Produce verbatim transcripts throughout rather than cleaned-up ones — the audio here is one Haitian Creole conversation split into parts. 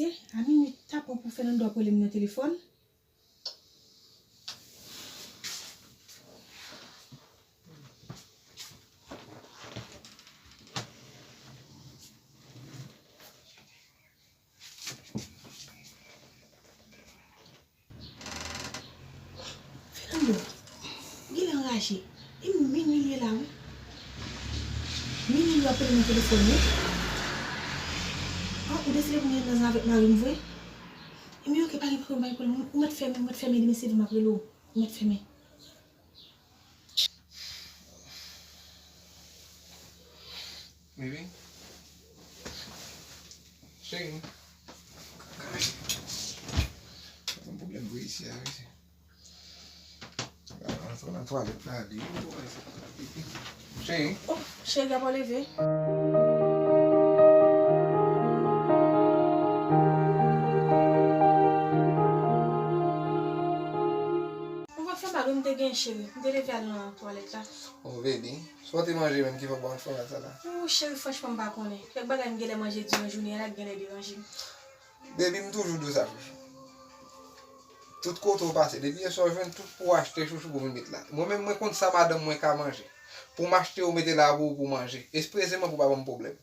A minit tapon pou Fernando ap rele m nan telefòn. Fernando, ou genlè anraje. E minwi li ye la, wi. Minwi li w ap rele nan telefòn, wi. An, ou deside pou m gen nan zan avèk mari m vre? Ebyen, oke, pa gen pwoblèm, pa gen pwoblèm. Ou mèt fèmen, ou mèt fèmen, demen se vre m ap rele w. Ou mèt fèmen. Baby. Cheri. Kaka, cheri. Sa fè m pwoblèm vre isi a, wi. Antre nan twalèt la, li. Cheri. Oh, cheri, apa w leve? Mwen pa fè mal, wi, m te gen cheri. M te leve al nan twalèt la. Oh, baby. Sa w te manje menm ki fè w ba w fòm sa la? Oh, cheri, franchman, m pa konnen. Kèk bagay m genlè manje diran jounen an la ki genlè deranje m. Baby, m toujou di w sa, chouchou. Tout kote w pase, depi yè swa w jwenn tout pou w achte, chouchou, pou vin met la. Mwen menm, mwen konn sa madanm mwen ka manje. Pou m achte, ou mete la pou ou pou w manje. Ekspreseman pou w pa ban m pwoblèm.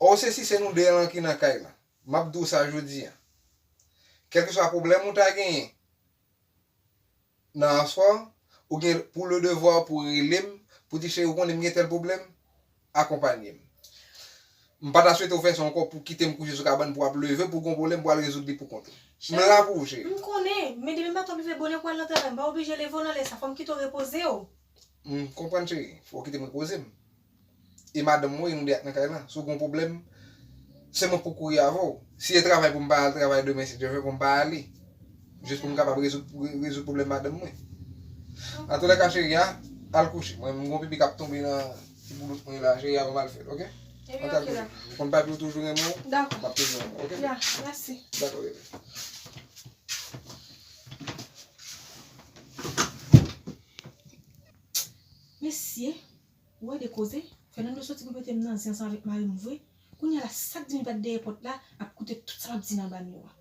Ò, se si se nou de an ki nan kay la. M ap di w sa jodi a. Kèlkeswa pwoblèm ou ta genyen, nan aswè, ou gen pou le devwa pou rele m, pou di, cheri, ou konnen m gen tèl pwoblèm, akonpanye m. M pa ta swete w fè sa ankò pou kite m kouche sou kabann pou w ap leve, pou w gen yon pwoblèm, pou w al rezoud li pou kont ou. M la pou ou, cheri. M konnen, men demen maten w leve bonè pou w al nan travay, m pa oblije leve w nan lè sa, fò m kite w repoze w. M konprann, cheri. Fò w kite m repoze m. E madanm mwen, nou de ak nan kay lan. Si w gen yon pwoblèm, se mwen pou kouri avè w. Si e travay pou m pa al travay demen, si Dye vle, pou m pa ale. Jis pou m kapab rezoud, rezoud pwoblèm madanm mwen. Antoulèka, cheri a, al kouche. Mwen, m gen yon pipi k ap tonbe nan ti boulout mwen la, cheri a, ban m al fè l, oke? Antoulèka, al kouche. Ou konn papi w toujou renmen w. Dakò. M ap toujou renmen w, oke? Ya, mèsi. Dakò, bebe. Mesye, ou wè de koze, Fernando soti pou mete m nan zen ansanm avèk mari m vre. Kounye a la, sa k di m pa t dèyè pòt la, ap koute tout sa m ap di nan banyo a.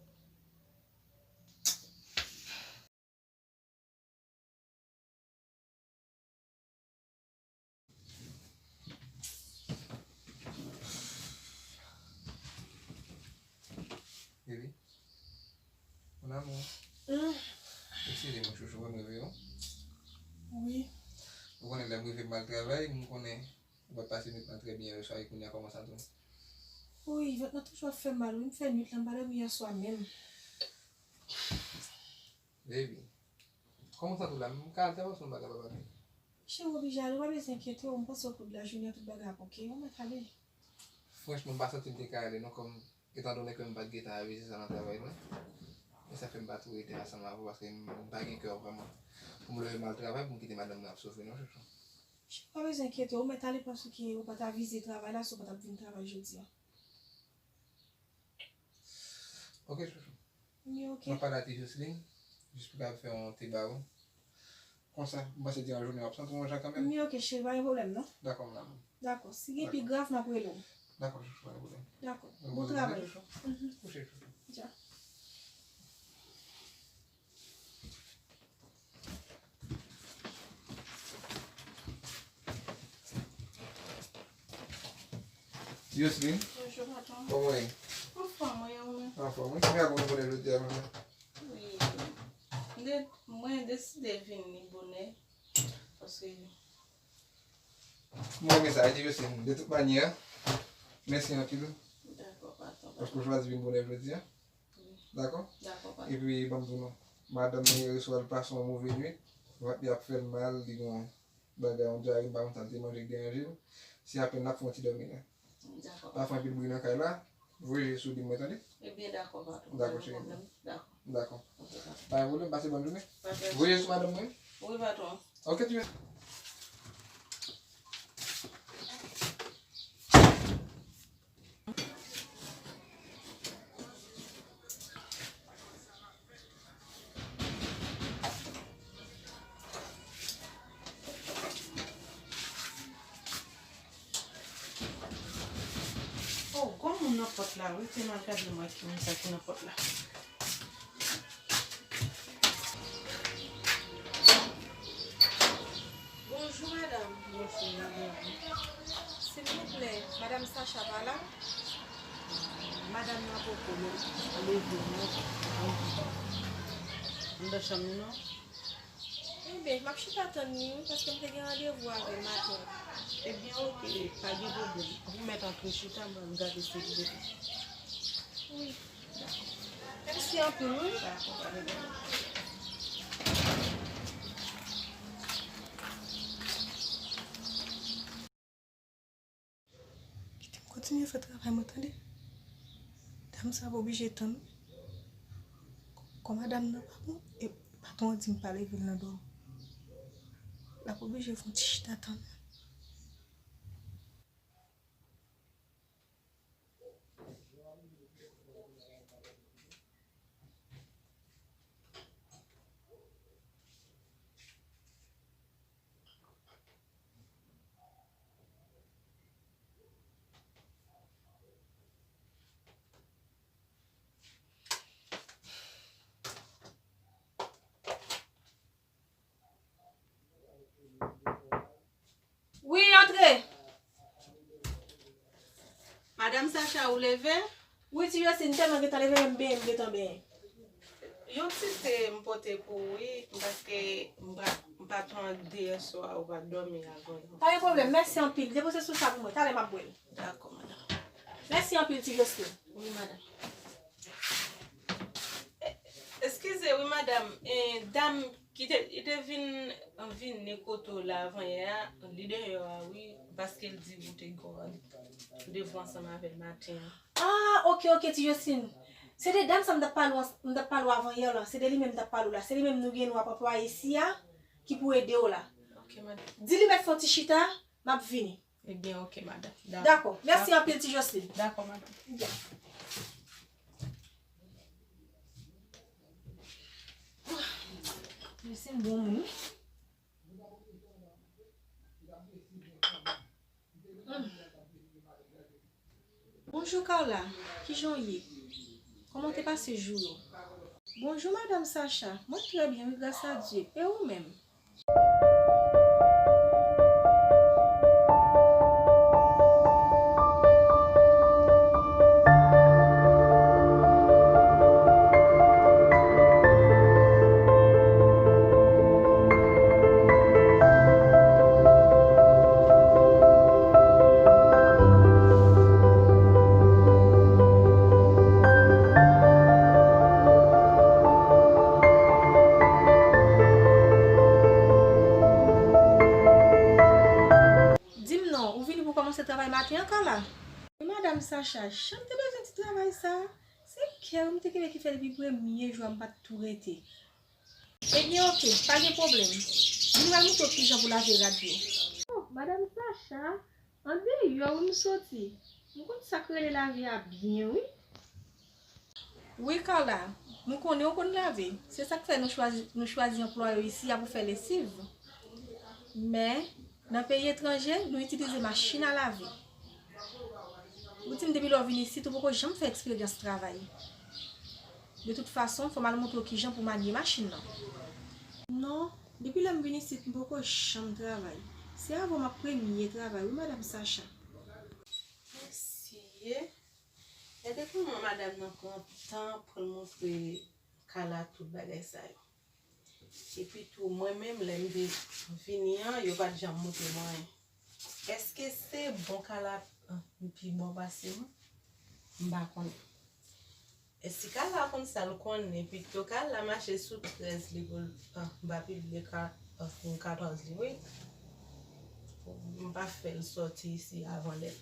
Baby. Mon amour. Hmm. Eskize mwen, chouchou, m reveye w. Wi. Ou konnen lè m rive m al travay, m konnen ou pa t pase nwit lan trè byen yè swa, e kounye a kòman sa tounen? Wi, vant mwen toujou ap fè mal, wi, m fè nwit lan, m pa dòmi yè swa menm. Baby, kòman sa tou la? M ka al travay, sinon m pa kapab ale? Cheri, w oblije ale, ou pa bezwen enkyete w, m panse w koud lajounen an, tout bagay ap oke, ou mèt ale. Franchman, m pa santi m te ka ale non, kòm, etandone ke m pa t gentan avize sa nan travay mwen. E sa fè m pa tou rete ansanm avè w, paske m, m pa gen kè vrèman pou m leve m al travay, pou m kite madanm mwen ap soufri non, chouchou. Cheri, ou pa bezwen enkyete w, ou mèt ale paske ou pa t avize travay la, si w pa t ap vin travay jodi a. Oke, chouchou. Wi, oke. M ap pale a ti Jocelyn, jis pou l al fè yon te ba ou. Konsa, m panse diran jounen w ap santi w yon jan kanmenm. Wi, oke, cheri, pa gen pwoblèm, non. Dakò, mon amour. Dakò, si gen pi grav, m ap rele w. Dakò, chouchou, pa gen pwoblèm. Dakò. Bon travay. Chouchou. Mhm. Kouche, chouchou. Dja. Jocelyn? Bonjou, patwon. Kòman w ye? Anfòm, wi, ou menm? Anfòm, wi. Kijan pou nou konnen jodi a, konsa? Wi. M de-, mwen deside vini bonè. Paske m renmen sa, wi, Jocelyn. De tout manyè, mèsi anpil. Dakò, patwon. Paske w chwazi vin bonè jodi a. Dakò? Dakò, pa. Epi, ban m di w non, madanm mwen yè swa, l pase yon move nwit. Vant li ap fè l mal, li gen yon bagay, yon dyare, m pa konn sa l te manje k deranje l. Se apèn l ap fè yon ti dòmi la. Dakò, pa. Pa fè anpil bri nan kay la. Voye je sou li mwen, tande? Ebyen, dakò, patwon. Dakò, cheri. Pa gen pwoblèm. Dakò. Dakò. Ok, pa. Pa gen pwoblèm, pase bòn jounen. Voye je sou madanm mwen. Wi, patwon. Ok, ti mesye. Oh, kòman Moun nan pòt la, wi, te m al gade m wè ki moun sa ki nan pòt la. Bonjou, madanm. Bonjou, madanm. Silvouplè, madanm Sacha pa la? Madanm nan poko leve non. Anndan chanm li non. Enben, m ap chita tann li, wi, paske m te gen randevou avè l maten. Ebyen, oke, pa gen pwoblèm. Ou mèt antre chita, m al gade si li leve. Wi. Mèsi anpil, wi. Dakò, pa gen pwoblèm. Kite m kontinye fè travay mwen, tande. Dam sa ap oblije tann. Kòm madanm nan pa bon, e patwon an di m pa leve l nan dòmi. L ap oblije fè yon ti chita tann. Wi, antre. Madanm Sacha, ou leve? Wi, ti Josline, m tèlman gentan leve, menm benyen m gentan benyen. Yon ti te m pote pou ou, wi, paske m pa, m pa tande yèswa, ou pa dòmi avan. Pa gen pwoblèm, mèsi anpil. Depoze sou sa pou mwen, talè m ap bwè l. Dakò, madanm. Mèsi anpil, ti Josline. Wi, madanm. E, eskize, wi, madanm. E, dam ki te, li te vin, vini kote w la avanyè a, li deyò a, wi, paske l di ou te gen randevou ansanm avè l maten an. Ah, oke, oke, ti Josline. Se de dam sa m t ap pale w, m t ap pale w avanyè la. Se de li menm m t ap pale w la. Se li menm nou gen nou ap anplwaye isi a, ki pou ede w la. Oke, madanm. Di li mèt fè yon ti chita, m ap vini. Ebyen, oke, madanm. Dakò. Dakò. Mèsi anpil, ti Josline. Dakò, madanm. Byen. Josline bon moun, wi. Hmm. Bonjou, Carla. Kijan w ye? Kòman w te pase jou yo? Bonjou, madanm Sacha. Mwen trè byen, wi, gras a Dye. E ou menm? Di m non, ou vini pou kòmanse travay maten an, Carla? Wi, madanm Sacha, jan m te bezwen ti travay sa a, se kè w m te kenbe ki fè depi premye jou a m pa t tou rete. Ebyen, oke, pa gen pwoblèm. Vin m al montre w kijan pou lave rad yo. Oh, madanm Sacha, andeyò wi m soti. M konn sa k rele lave a byen, wi. Wi, Carla, m konnen w konn lave. Se sa k fè nou chwazi, nou chwazi anplwaye w isi a pou fè lesiv. Men, nan peyi etranje, nou itilize machin a lave. Ou di m depi lè w vin isit, ou poko janm fè eksperyans travay. De tout fason, fò m al montre w kijan pou manye machin nan. Non, depi lè m vin isit, m poko janm travay. Se avè w m ap premye travay, wi, madanm Sacha. Mesye, gade kòman madanm nan pran tan pou l montre Carla tout bagay sa yo. Epi tou, mwen menm, lè m te vini an, yo pa t janm montre mwen anyen. Èske se bon Carla, ah, pi bon pase mwen? M pa konnen. E si Carla konn sa l konnen, pito Carla mache sou trèz li pou l, ah, m pa pibliye ka, ah, katòz li, wi. M pa fè l sòti isi avan lè l.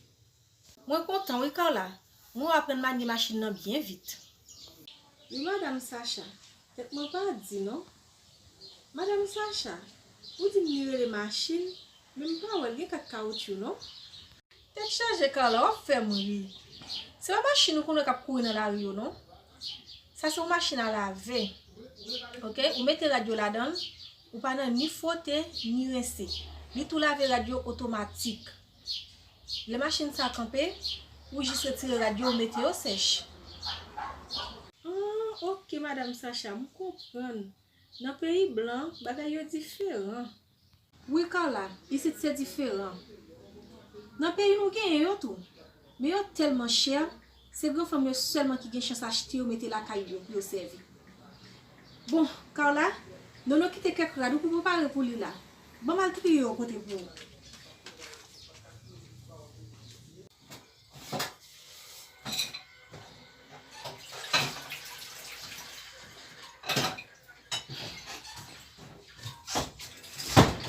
Mwen kontan wi, Carla. Mwen w aprann manye machin nan byen vit. Wi, madanm Sacha. Tèt mwen pa di non. Madanm Sacha, ou di m li rele machin, men m pa wè l gen kat kawotchou non. Tèt chaje, Carla, w ap fè m ri. Se pa machin ou konn wè k ap kouri nan lari yo non. Sa se yon machin a lave. Oke, ou mete rad yo ladan l, ou pa nan ni fwote, ni rense. Li tou lave rad yo otomatik. Lè machin sa kanpe, Ou jis retire rad yo, ou mete yo sèch. Ah, ok, Madanm Sacha, m konprann. Nan peyi blan, bagay yo diferan. Wi, Carla, isit se diferan. Nan peyi nou genyen yo tou. Men yo tèlman chè, se gran fanm yo sèlman ki gen chans achte yo mete lakay yo pou yo sèvi. Bon, Carla, Nono kite kèk rad ou pou prepare pou li la. Ban m al triye yo pote pou ou.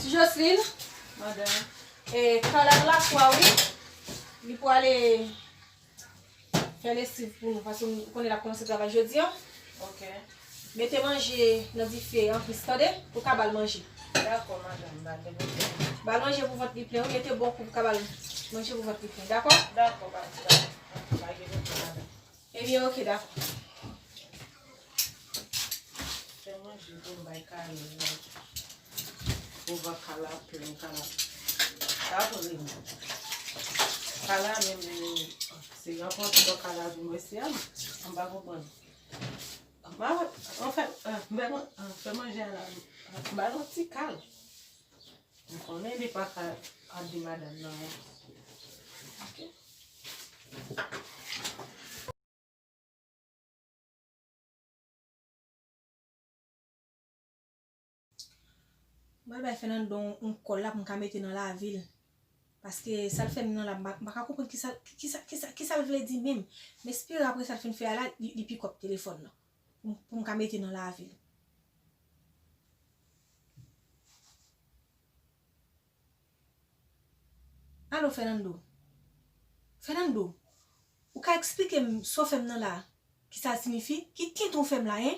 Ti Jocelyn. Madanm. E, Carla nan lakwa, wi. Li pwale fè lesiv pou nou, paske ou konnen l ap kòmanse travay jodi a. Ok. Mete manje nan dife an plis, tande? Pou ka ba l manje. Dakò, madanm, m pa gen pwoblèm. Ba l manje pou vant li plen, wi. Mete bon kou pou ka ba l manje pou vant li plen, dakò? Dakò, pa, pa, pa gen pwoblèm, madanm. Ebyen, ok, dakò. Fè manje pou m bay Kala. Pou vant Kala plen, Kala. Apre m. Kala menm, se rankontre Kala vin wè se a m. M pa konprann. M pa, anfen, ah, m pa, ah, fè manje a la. M ba l yon ti kal. M konnen li pa ka ap di madanm nan. Ok. Mwen bay Fernando yon kòl la pou m ka mete nan lavi l. Paske sa l fè m nan la, m pa, m pa ka konprann kisa, kisa, kisa, kisa l vle di menm. M espere apre sa l fin fè a la, li, li pikòp telefòn nan. Pou m, pou m ka mete nan lavi l. Alo, Fernando. Fernando, ou ka eksplike m sa w fè m nan la, kisa l siyifi? Ki tenten w fè m la, en?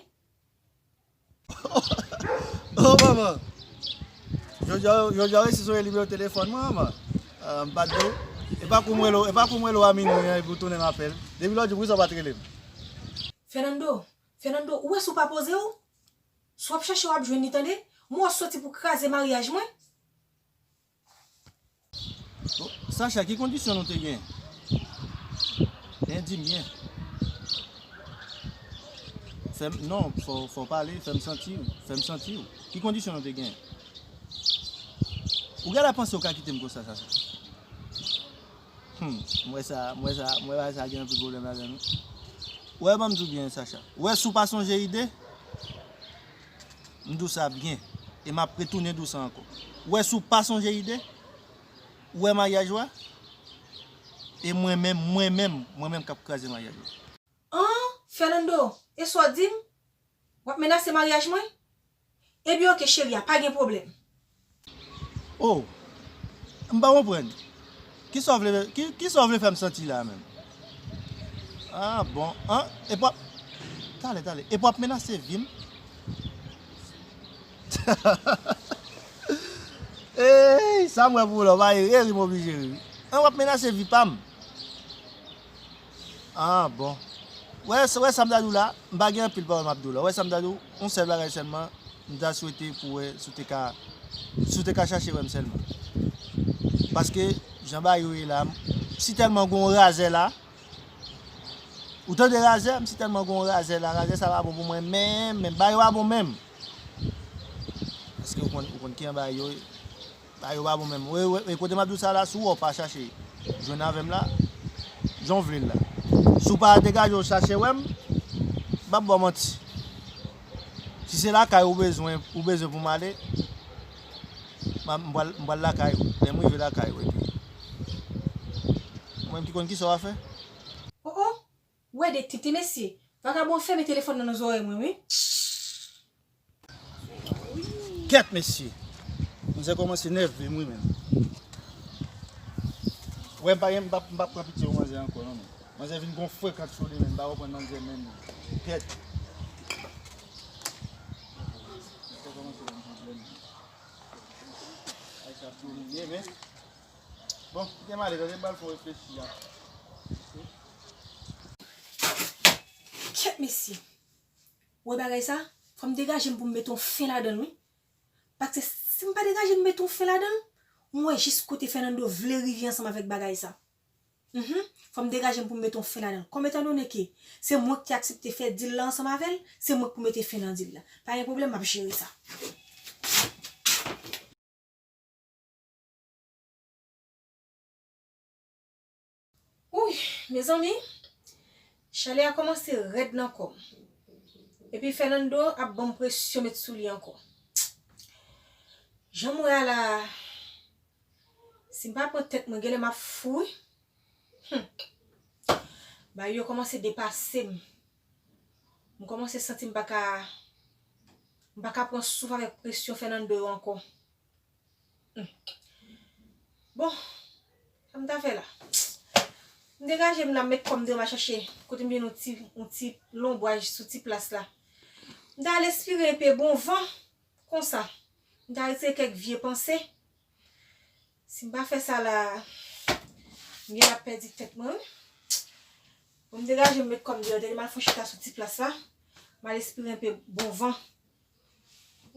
Oh, manman! Jodi a, jodi a resi sonje nimewo telefòn mwen, manman. Ah, m pa t di w. E pa kou m rele w, e pa kou m rele w a minwi an, epi w tounen m apèl. Depi lòt jou, poukisa w pa t rele m? Fernando, Fernando, ou wè si w pa poze w? Si w ap chache, w ap jwenn li, tande? M wè w soti pou kraze maryaj mwen. Bon, Sacha, ki kondisyon nou te gen? Byen, di m byen. Fè m, non, fò, fò w pale, fè m santi w, fè m santi w. Ki kondisyon nou te gen? Ou genlè panse w ka kite m konsa, Sacha? Hmm, m wè sa, m wè sa, m wè bagay sa gen anpil pwoblèm ladan l wi. Ou wè, ban m di w byen, Sacha. Ou wè, si w pa sonje ide, m di w sa byen. E m ap retounen di w sa ankò. Ou wè, si w pa sonje ide, ou wè maryaj ou a, e mwen menm, mwen menm, mwen menm k ap kraze maryaj ou a. An, Fernando, e sa w di m? W ap menase maryaj mwen? Ebyen, oke, cheri a, pa gen pwoblèm. Oh, m pa konprann. Kisa w vle, ki, kisa w vle fè m santi la menm? Ah, bon, an, epi w ap, talè, talè, epi w ap menase vi m? Ey, sa m wè pou w la, w pa ri, ri, m oblije ri. An, w ap menase vi pa m? Ah, bon. Wè, s-, wè sa m ta di w la, m pa gen anpil pawòl m ap di w la. Wè sa m ta di w, yon sèl bagay sèlman, m ta swete pou wè si w te ka, si w te ka chache wè m sèlman. Paske, jan bagay yo ye la, m, si tèlman gen yon razè la, ou tande razè, m si tèlman gen yon razè la, razè sa pa bon pou mwen menm, menm, bagay yo pa bon menm. Paske ou konn, ou konn kijan bagay yo ye. Bagay yo pa bon menm. Wi, wi, wi, kote m ap di w sa la, si w wè w pa chache jwenn avè m la, jan w vle l la. Si w pa degaje w chache wè m, m p ap ba w manti. Si se lakay ou bezwen, ou bezwen pou m ale, m a, m pral, m pral lakay ou. Lè m rive lakay ou, epi ou menm ki konn kisa w a fè. Oh, oh! Ou wè de tenten mesye. Vagabon fèmen telefòn nan nan zòrèy mwen, wi. Kèt, mesye. Manzè kòmanse nève m, wi, menm. Wè, m pa gen, m p ap, m p ap pran pitye yon manzè ankò, non, menm. Manzè vin gon frekant sou li, menm. M pa konprann manzè, menm. Kèt. Manzè kòmanse ban m pwoblèm. Ay, sa domine, men. Bon, kite m ale, tande, m pral fè yon reflechi a. Kèt, mesye. Ou wè bagay sa? Fò m degaje m pou m mete yon fen ladan l, wi. Paske si m pa degaje m mete yon fen ladan l, m wè jis kote Fernando vle rive ansanm avèk bagay sa. Mhm. Fò m degaje m pou m mete yon fen ladan l. Kòm etandone ke se mwen ki te aksepte fè deal la ansanm avè l, se mwen ki pou mete fen nan deal la. Pa gen pwoblèm, m ap jere sa. Wouy, mezanmi, chalè a kòmanse rèd nan kò m. Epi Fernando ap ban m presyon met sou li ankò. Jan m wè a la, si m pa pran tèt mwen, genlè m ap fou wi. Hmm. Bagay yo kòmanse depase m. M kòmanse santi m pa ka, m pa ka pran souf avèk presyon Fernando yo ankò. Hmm. Bon, sa m ta fè la? M degaje m la, m met kò m deyò, m al chache kote m jwenn yon ti, yon ti lonbwaj sou ti plas la. M ta al espire enpe bon van, konsa. M ta retire kèk vye panse. Si m pa fè sa la, m gen ap pèdi tèt mwen, wi. Bon, m degaje m met kò m deyò, tande m al fè yon chita sou ti plas la. M al espire enpe bon van.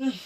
Hmm.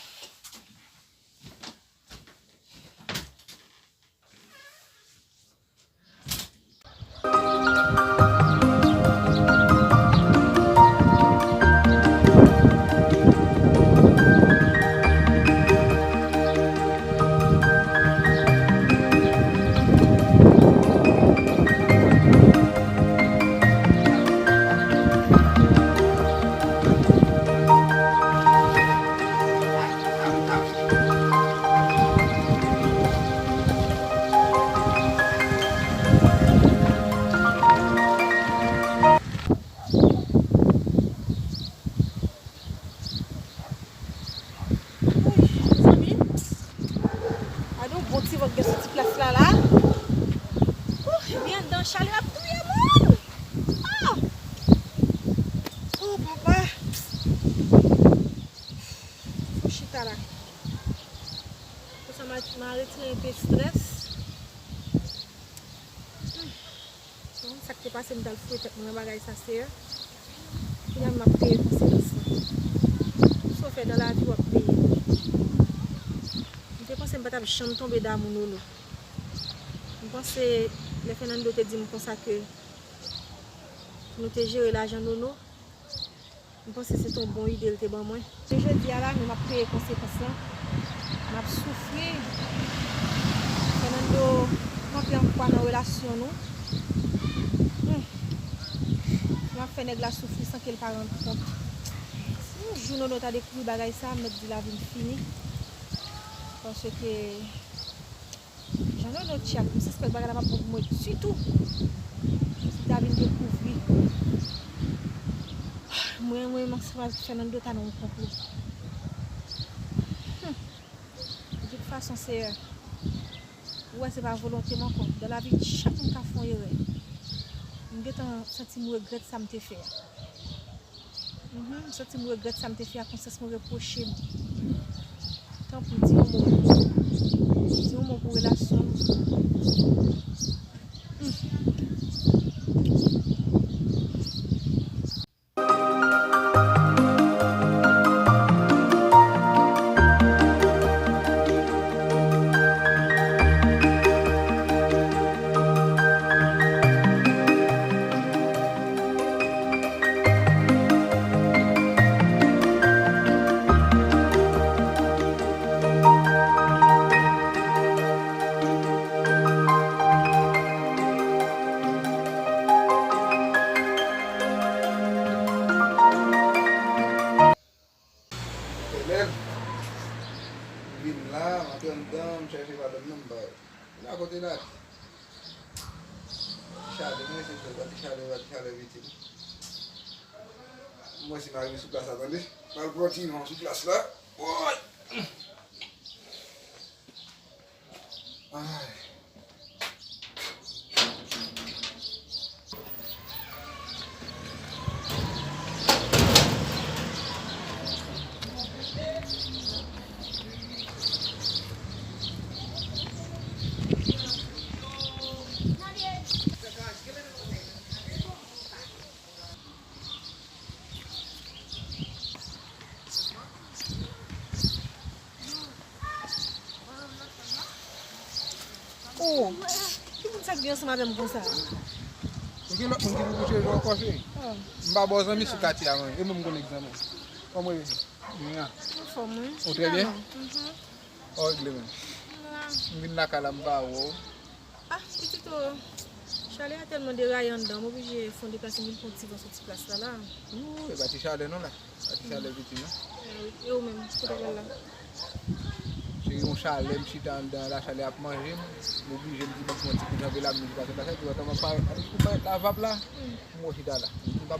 Wouy, mezanmi. Gade yon bon ti van k gen sou ti plas la, la. Wouy, epi anndan chalè ap touye moun. Ah! Oh, papa. Fò chita la. Konsa m a, m a retire enpe estrès. Hmm. Bon, sa k te pase m t al fouye tèt mwen nan bagay sa, Seyè. Kounye a m ap peye konsekans lan. Tout sa w fè nan lavi, w ap peye. M te panse m pa t ap janm tonbe damou Nono. M panse lè Fernando te di m konsa ke pou nou te jere lajan Nono, m panse se te yon bon ide l te ban mwen. Se jodi a la, men m ap peye konsekans lan. M ap soufri. Fernando kanpe an kwa nan relasyon nou. Hmm. M ap fè nèg la soufri san ke l pa rann kont. Si yon jou Nono ta dekouvri bagay sa, m mèt di lavi m fini. Paske jan Nono tchak, m sispèk bagay la p ap bon pou mwen ditou. Si l ta vin dekouvri mwen, mwen, mwen, Fernando ta nan yon konplo. Hmm. De tout fason, Seyè, ou wè se pa volonte m ankò. Dan lavi, chak moun ka fè yon erè. M gentan santi m regrèt sa m te fè a. Mhm, m santi m regrèt sa m te fè a, konsyans mwen repwoche m. Tanpri, di yon mo. Di yon mo pou relasyon nou. Hmm. Etènèl, m vin la, m antre anndan, m chèche madanm nan, m pa wè. Kounye a kote l ale? Ti chalè, mwen se jwenn, ti chalè, ti chalè, piti. M wè si m arive sou plas la, tande. M al pran ti van sou plas la. Woy! Ay. Li ansanm avè m konsa. Ou gen lòt moun ki pou kouche jou ankò, cheri? Oh. M pa ba w zanmi sou katye a, mwen. E mwen, m konn egzanmen. Kòman w ye? Mwen an. Anfòm, wi. Ou trè byen? Mhm. Ou regle menm. M vin lakay la, m pa wè w. Ah, pitit o. Chalè a tèlman deraye anndan, m oblije fè yon deplase, m vin pran ti van sou ti plas la, la. Ooh, e pa ti chalè non la. Pa ti chalè piti non. E ou menm, kote w pral la? Se yon chalè, m chita anndan la, chalè ap manje m. M oblije m di, "Bon, pran ti kou janbe la, m vin pase pase, ti wè kòman pa, ou pa la vap la, m wè chita la. M pral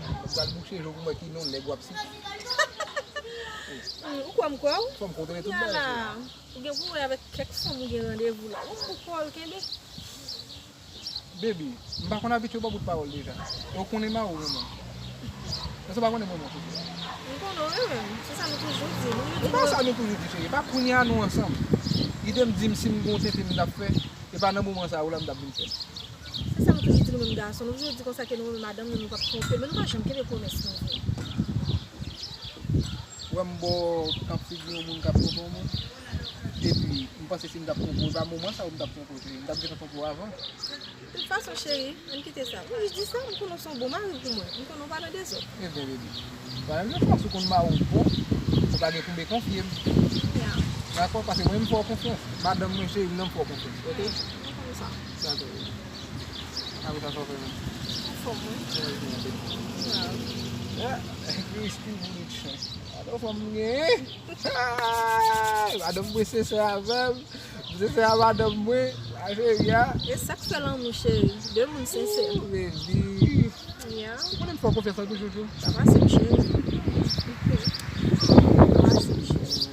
bouche jou pou m wè ki non nèg w ap site." Hmm, ou kwè m kwè w? Fò m kontwole tout bagay. Ou gen pou wè avèk kèk fanm ou gen randevou la. Ou pou kò l kenbe. Baby, m pa konn abitye ba w bout pawòl deja. E w konnen mari w renmen m. Èske w pa konnen m renmen w, cheri? M konnen w renmen m. Se sa nou toujou di. Nou toujou di. E pa sa nou toujou di, cheri. E pa kounye a nou ansanm. Idem di m si m gen yon tenten m t ap fè, e pa nan moman sa a w la m t ap vin fè l. Se sa nou toujou di nou menm gason. Nou toujou di konsa ke nou renmen madanm nou, nou p ap twonpe l. Men nou pa janm kenbe pwomès nou fè. Ou wè m ba w tanp figi yon moun k ap twonpe yon moun? Epi, m panse si m t ap twonpe w, e pa moman sa a w m t ap twonpe w, cheri. M t ap gentan twonpe w avan. De tout fason, cheri, ann kite sa. Ou jis di sa, m konnen w se yon bon mari pou mwen. M konnen w pa nan dezòd. Ebyen, baby. Ba menm nan fòs ou konn mari w bon, ou pa gen pou m konfye m. Ya. Dakò? Paske mwen, m fè w konfyans. Madanm mwen, cheri m nan, m fè w konfyans. Oke? M konn sa. Dakò, baby. Apre sa, sa w fè menm? Anfòm, wi. Sa w fè menm? Ya. Ya, Christy Production. Gade fanm m genyen. Madanm mwen sensè avè m. M sensè a madanm mwen. A cheri a. E sa k fè lanmou, cheri. De moun sensè. Ooh, baby. Ya. Ou konnen m fè w konfyans anpil, chouchou. Sa pase m, cheri. Sa pase m, cheri.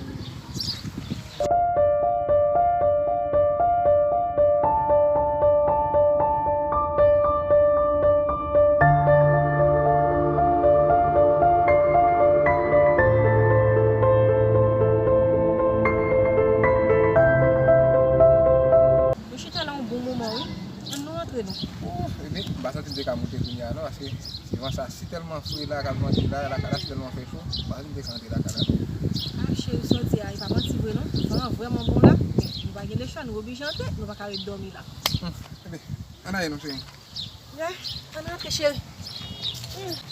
Nou chita la yon bon moman, wi. Ann nou rantre, nou. Ouf, ebyen, m pa santi m te ka moute kounye a, non, paske se van sa si tèlman fre la, k ap vante la, lakay la si tèlman fè cho, m pa santi m te ka antre lakay la. Ah, cheri, sa w di a, e pa manti vre, non. Van an vrèman bon la, men nou pa gen lechwa, nou oblije antre, nou pa ka ret dòmi la. Hmm, ebyen, ann ale, non, cheri. Ya, ann rantre, cheri. Hmm.